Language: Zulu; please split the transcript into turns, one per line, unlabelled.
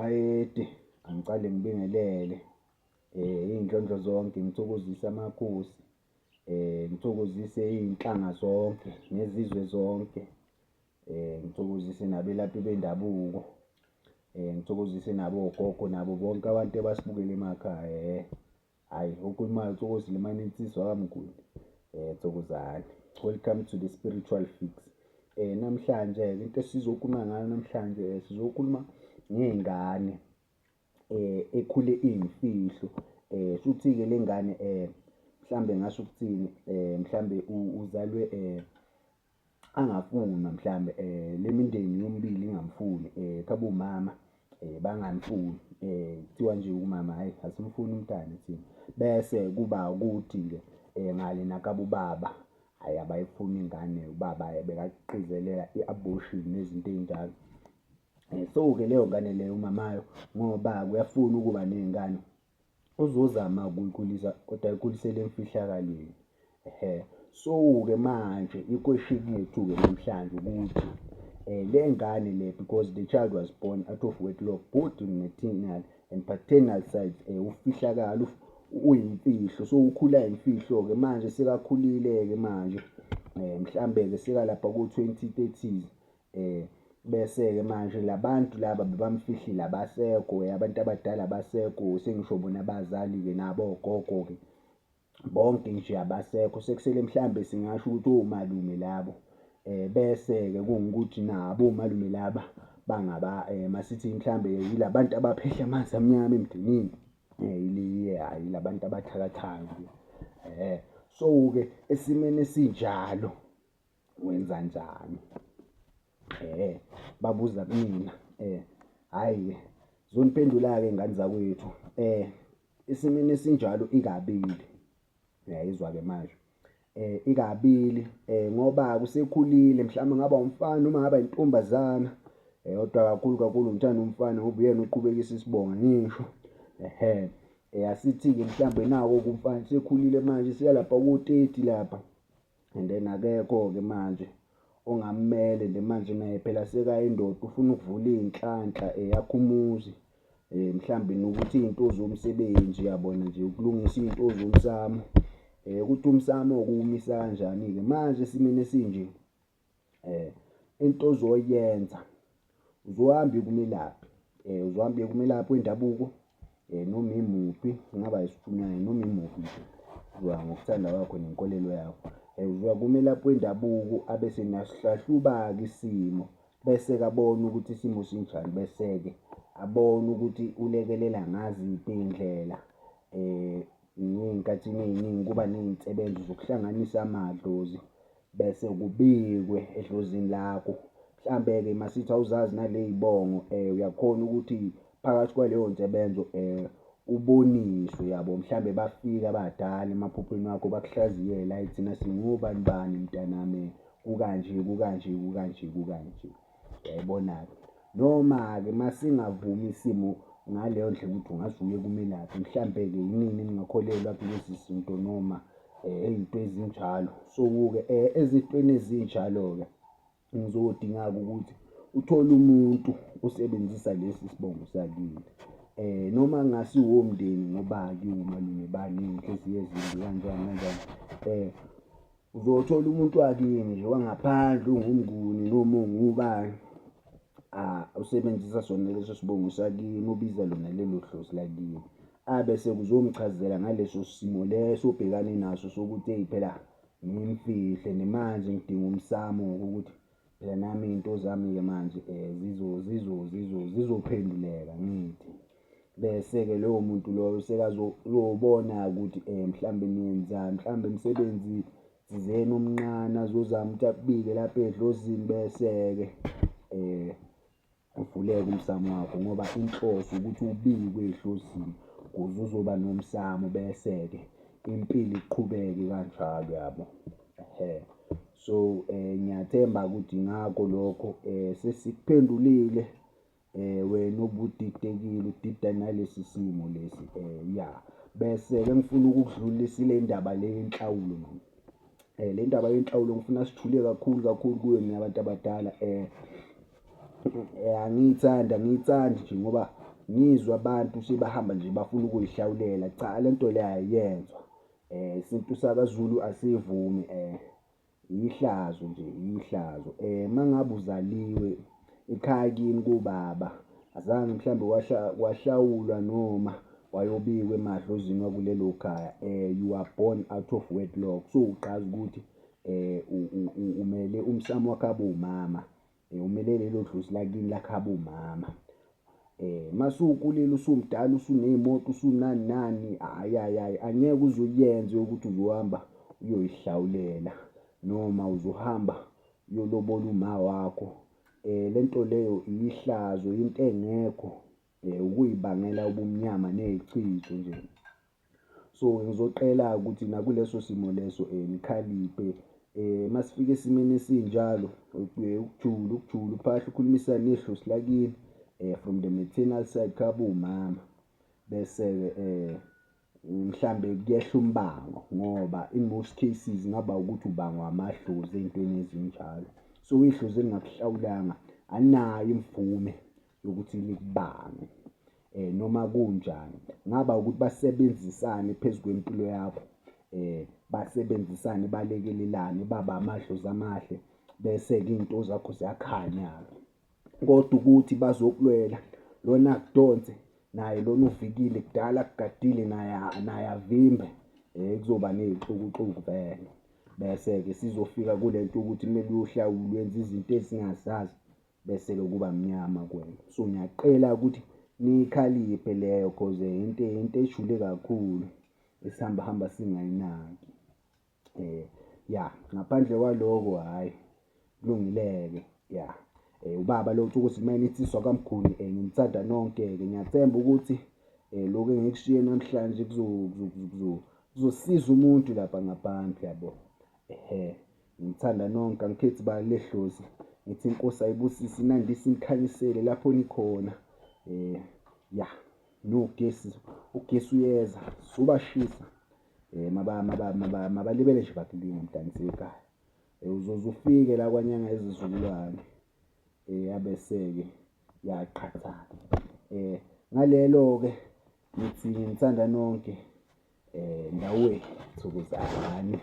Bayede, angicale ngibingelele iy'nhlonhlo zonke, ngithokozise amakhosi, ngithokozise iy'nhlanga zonke nezizwe zonke, ngithokozise nabelaphi bendabuko, ngithokozise nabogogo nabo bonke abantu abasibukele emakhaya. Hhayi, okhulumayo uThokozile Manensizwa kaMnguni, thokozani. Welcome to the spiritual fix. Namhlanje-ke into esizokhuluma ngayo namhlanje sizokhuluma ngey'ngane ekhule iyimfihlo. Shuthi-ke le ngane mhlambe ngingasho ukuthini, mhlambe uzalwe angafunwa mhlambe le mindeni yomibili ingamfuni khabo umama bangamfuni kuthiwa nje umama hhayi asimfuni umntana thina. Bese kuba ukuthi-ke ngale nakabo ubaba hhayi abayifuni ingane, ubaba bekaqizelela i-abortion nezinto ey'njalo. So-ke leyo ngane leyo umamayo ngoba uyafuna ukuba ney'ngane uzozama ukuyikhulisa kodwa ayikhulisele emfihlakalweni. Ehhe, so-ke manje i-question yethu-ke namhlanje ukuthi le ngane le because the child was born out of wedlock both maternal and paternal sides, ufihlakala uyimfihlo, so ukhula imfihlo-ke manje sekakhulile-ke manje mhlambe-ke sekalapha ko-20 30s bese-ke manje labantu laba bebamfihlile abasekho, abantu abadala abasekho, sengisho bona abazali-ke nabo ogogo-ke bonke nje abasekho, sekusele mhlambe singasho ukuthi omalume labo. Bese-ke kungukuthi nabo omalume laba bangaba masithi mhlambe yilabantu abaphehla amanzi amnyama emndenini, hhayi yilabantu abathakathayo nje. So-ke esimeni esinjalo wenza njani? Babuza kumina, hhayi-ke zoniphendula-ke ngane zakwethu, esimeni esinjalo ikabili, uyayizwa-ke manje. Ikabili ngoba usekhulile mhlawumbe ngaba umfana noma ngaba intombazana, kodwa kakhulu kakhulu ngithanda umfana ngoba uyena oqhubekisa isibongo angisho. Ehhe, asithi-ke mhlawumbe naku-ke umfana usekhulile manje seyalapha ko-30 lapha. And then akekho-ke manje ongammele nje manje naye phela sekayindoda ufuna ukuvula iy'nhlanhla yakhe umuzi, mhlambe nokuthi iy'nto zomsebenzi uyabona nje ukulungisa iy'nto zomsamo, ukuthi umsamo uwumisa kanjani-ke manje esimeni esinje. Into ozoyenza uzohamba uye kumelaphi, uzohamba uye kumelaphi wendabuko noma imuphi, kungaba isithunywa noma imuphi nje, uzoya ngokuthanda kwakho nenkolelo yakho. Uzoya kumelaphi wendabuko abese nasihlahluba-ke isimo, bese-ke abone ukuthi isimo sinjani, bese-ke abone ukuthi ulekelela ngaziphi iy'ndlela. Ngey'nkathini ey'ningi kuba ney'nsebenzo zokuhlanganisa amadlozi bese kubikwe edlozini lakho. Mhlambe-ke masithi awuzazi naley'bongo uyakhona ukuthi phakathi kwaleyo nsebenzo uboniswe yabo, mhlambe bafike abadala emaphuphweni wakho bakuhlaziyele, hhayi thina singobani bani mntanami, kukanje kukanje kukanje kukanje. Uyayibona-ke? Noma-ke masingavumi isimo ngaleyo ndlela ukuthi ungaze uye kumelaphi, mhlampe-ke yinini eningakholelwa kulezi zinto noma ey'nto ezinjalo. So-ke ezintweni ezinjalo-ke ngizodinga-ke ukuthi uthole umuntu osebenzisa lesi sibongo sakini. Noma kungasiwo umndeni ngoba-ke omalume baningi, inhliziyo ezimbi kanjani kanjani. Uzothola umuntu wakini nje wangaphandle ungumnguni noma ungubani, usebenzisa sona leso sibongo sakini, ubiza lona lelo dlozi lakini. Abe sekuzomchazela ngaleso simo leso obhekane naso sokuthi eyi phela ngimfihle nemanje ngidinga umsamo wokuthi phela nami iy'nto zami-ke manje zizophenduleka ngithi. Bese-ke loyo muntu loyo sekazobona ukuthi mhlawumbe niyenzani, mhlawumbe umsebenzi thizeni omncane azozama ukuthi akubike lapha edlozini bese-ke uvuleke umsamo wakho ngoba inhloso ukuthi ubikwe edlozini ukuze uzoba nomsamo bese-ke impilo iqhubeke kanjalo yabo. Ehhe, so ngiyathemba ukuthi ngakho lokho sesikuphendulile wena obudidekile udida nalesi simo lesi ya. Bese-ke ngifuna ukukudlulisa ile ndaba le yenhlawulo mani. Le ndaba yenhlawulo ngifuna sijule kakhulu kakhulu kuyo nina bantu abadala. Angiyithandi, angiyithandi nje ngoba Ngizwe abantu sebahamba nje bafuna ukuyihlawulela. Cha, le nto le ayiyenzwa. Isintu sakaZulu asivumi ihlazo nje, ihlazo. Uma ngabe uzaliwe ekhaya kini kubaba, azange mhlawumbe kwahlawulwa noma wayobikwa emadlozini wakulelo khaya, you are born out of wedlock. So, uqaza ukuthi umele umsamo wakhabo umama, umele lelo dlozi lakini lakhabo umama. Masukhulile usumdala usuney'moto usunani nani, hhayi hhayi hhayi, angeke uze uyenze yokuthi uzohamba uyoyihlawulela noma uzohamba uyolobola uma wakho. Le nto leyo ihlazo, into engekho, ukuy'bangela ubumnyama ney'chitho nje. So ngizocela ukuthi nakuleso simo leso nikhaliphe. Masifika esimeni esinjalo ukujula ukujula uphahla ukhulumisane nedlozi lakini from the maternal side khabo umama. Bese-ke mhlambe kuyehla umbango ngoba in most cases ngaba ukuthi ubangwa amadlozi ey'ntweni ezinjalo. So idlozi elingakuhlawulanga alinayo imvume yokuthi likubange noma kunjani. Ngaba ukuthi basebenzisane phezu kwempilo yakho, basebenzisane balekelelane babe amadlozi amahle bese-ke iy'nto zakho ziyakhanya-ke. Kodwa ukuthi bazokulwela lona akudonse naye lona uvikile kudala akugadile naye naye avimbe kuzoba ney'xukuxuku vele. Bese-ke sizofika kule nto ukuthi kumele uyohlawula wenze izinto ezingazazi bese-ke kuba mnyama kuwena. So ngiyacela ukuthi niyikhaliphe leyo cause into into ejule kakhulu esihamba hamba singayinaki. Ya, ngaphandle kwaloko hhayi kulungile-ke ya. Ubaba lo Nsuku mina insizwa kaMguni nginithanda nonke-ke ngiyathemba ukuthi lokhu engikushiye namhlanje kuzosiza umuntu lapha ngaphandle yabo. Ehhe, nginithanda nonke angikhethi bala ledlozi. Ngithi inkosi ayibusise inandise inikhanyisele lapho nikhona. Ya, nogesi ugesi uyeza subashisa. Mabalibele nje bakulinga mntansekhaya. Uzoze ufike la kwanyanga izizukulwane abese-ke yaqhathana. Ngalelo-ke ngithi nginithanda nonke ndawe thokozani.